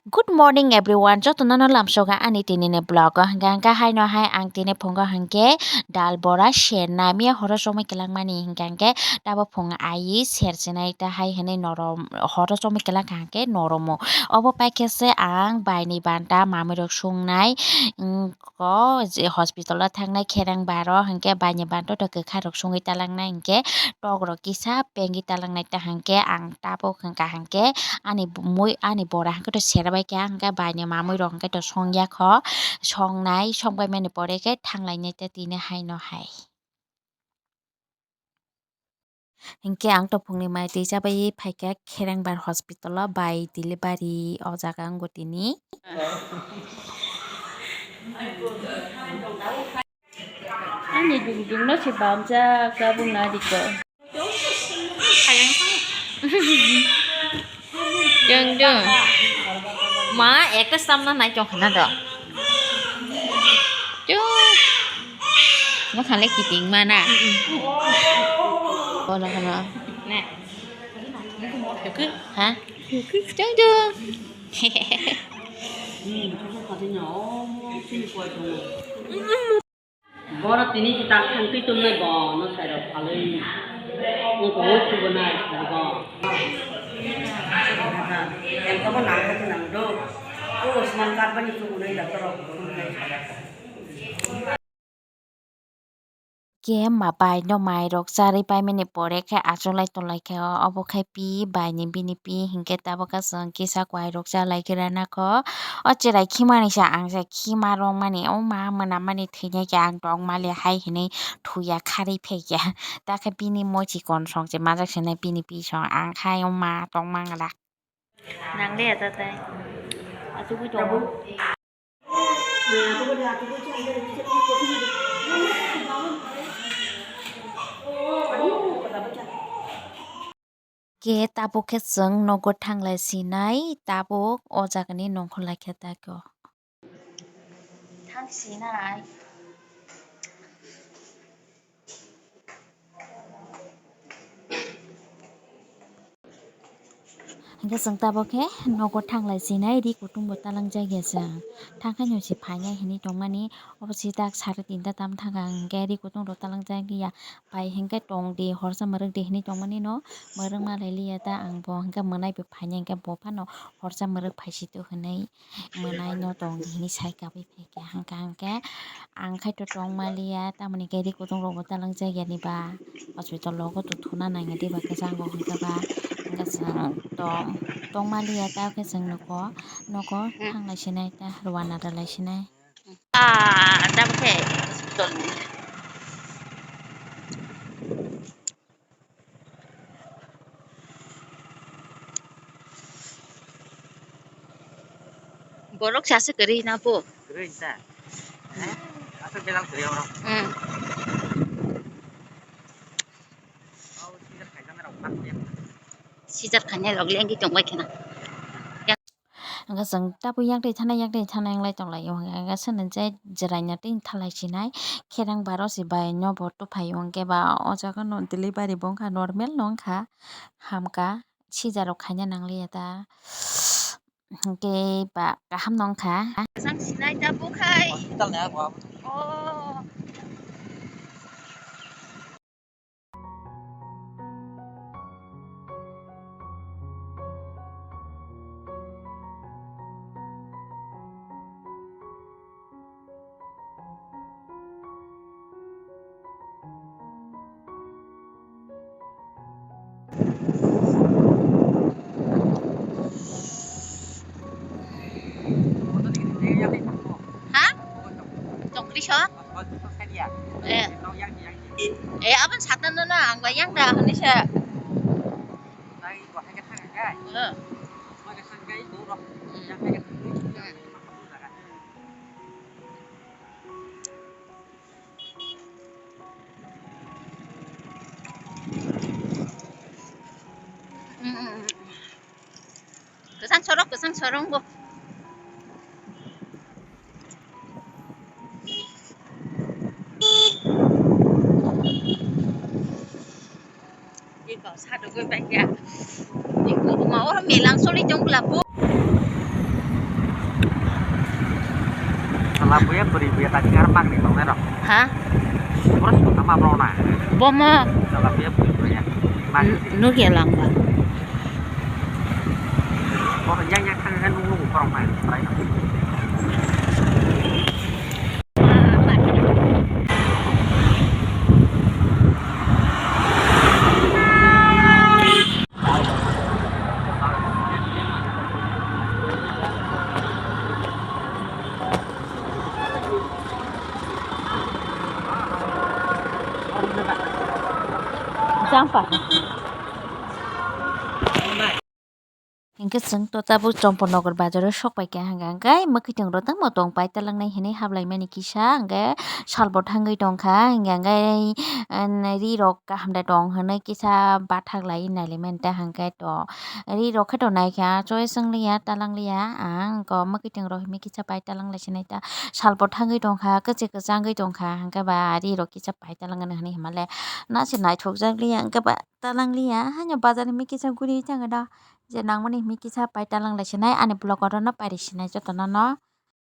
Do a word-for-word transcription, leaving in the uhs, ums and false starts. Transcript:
Good morning everyone, jotono no lamsogo ani tini ni vlog o. Hingka hingke haino hai ang tini phungo hingke dal bora serna miya horo chomwi kelangmani, hingka hingke tabo phung ai serchinai ta hai hinui norom horo chomwi kelangkha hingke noromo. Obo paikhe se ang bai ni banta mamui rok sungnai, mm, ko je hospital o thangnai kherang baro hingke bai ni banta to kwkha rok sungwi talangnai hingke tok rok kisa pengwi talangnai ta hingke ang tabuk hingka hingke ani mui, ani bora hingke to sera bai kha, hingke bai ni mamui rok hingke to songya kho, songnai, songbai mani pore khe thanglainai ta tini haino hai. Hingke ang to phungni mai twi chabai phaikha Kherengbar hospital o bai delivery o jaga wngbo tini. Ani dungdung no se bamjak tabuk na diko. Dungdung. Ma ekta samna nai tong khana do. Chung. Ma khale kiting mana. Kono kono. Ne. Ha? Dungdung. Borok tini kitang thangtwi tongnai bo no sairok phalwi wngkha, wngkha bo nai sairok. Em, abo nang kha khe nang do. O Usman Karbani chukunai doctor rok. Khe ma bai no mai rok charwi paimani pore khe achuk lai tong lai khe, obo khai pi bai ni bini pi hinkhe tabuk khe chwng kisa kwai rok cha lai khe rana kho. O cherai khimani sa ang sa khima rwmani, o ma mwnamani thwinai khe ang tongma le hai hinui thuya kharwi phai khe. Ta khe bini mochi kon song se majak sinai bini pi song ang khai o ma tongma ngala. Nang le ya ta tai. Achugwi tongo. Khe tabuk khe chwng nogo thanglai sinai, tabuk o jagani nongkhor lai khe ta khe o. Thang sinai. Hingke chwng tabuk khe nogo thanglai sinai, ri kutung bo talangjak ya chwng. Thangkhe no se phainai hinui tongmani, obo se dak sari tinta tam thangkha, hingke ri kutung rok talangjak ya. Pai hingke tong di, horsa mwrwk di hinui tongmani no, mwrwk ma lai liya ta ang bo, hingke mwnai bo phainai, hingke bo phano horsa mwrwk phai si tok hinui. Mwnai no tong di hinui sai kabui phai khe hangka hangke ang khai to tong maliya, tamoni khe ri kutung rok bo talangjak ya ni ba hospital rogo to thuna nang ya diba kwchang bo hwnkhe ba hwnkhe chwng tong tong maliya ta khe chwng nuko nogo thanglai sinai ta rwna rwlai sinai. Ah, dam khe hospital ni. Borok sase kwrwi na bo? Kwrwi ta. Eh, aswk belal kwrwi oro. Hmm. Oh, sijar khaijana rok ma. Sijar khainai rok lengwi tongbai khena. Hingke chwng tabuk yak twi thanai, yak twi thanai wng lai tong lai o. Hingke chwng je jwraina twi thalai sinai kherang baro se bai no bo tufai o. Hingke ba o jaga no delivery bo wngkha, normal no wngkha, hamkha, sijar rok khaina nang liya ta. Hingke ba kaham no wngkha. Chang sinai tabuk hai. Hospital ni abo. Oh. Ha? Chokri so? Eh. Eh, abang satan na, ang bayang dah, ini sa. Eh. Hmm. Kwchang sorok, kwchang sorok bo. Iko sadogwi bai kha. Iko ma oro melang soli tong bla bo. Abuya bwrwi buya ta khe ar magni tongnai rok. Ha? Boros kota ma borok na. Bomo. Jala buya bwrwi buya. Magni. Nukya langba. Borok yang yang thang khe nung nung borok na. Jangpa. Hinkhe chwng to tabuk Chompornagar bazaro sok paikha, hwnka hwnkhe mwkhwtwng rok tangmo tong pai talangnai hinwi hablaimani kisa, hwnkhe salbo thangwi tongkha, hwnka hwnkhe, eh, ri rok kaham da tong hinwi kisa bathak lai nailaimani ta hwnkhe to ri rok khe to naikha choice wngliya talangliya ang ko mwkhwtwng rok hinwi kisa pai talanglai sinai ta salbo thangwi tongkha kwchwi kwchangwi tongkha hwnkhe ba ri rok kisa pai talangnai hinwi hwnmale nache naithokjakliya hwnkhe ba talangliya haino bazar hinwi kisa guri thangwi da. Je nangmani hinwi kisa pai talang lai sinai ani vlog oro no pairi sinai jotono no.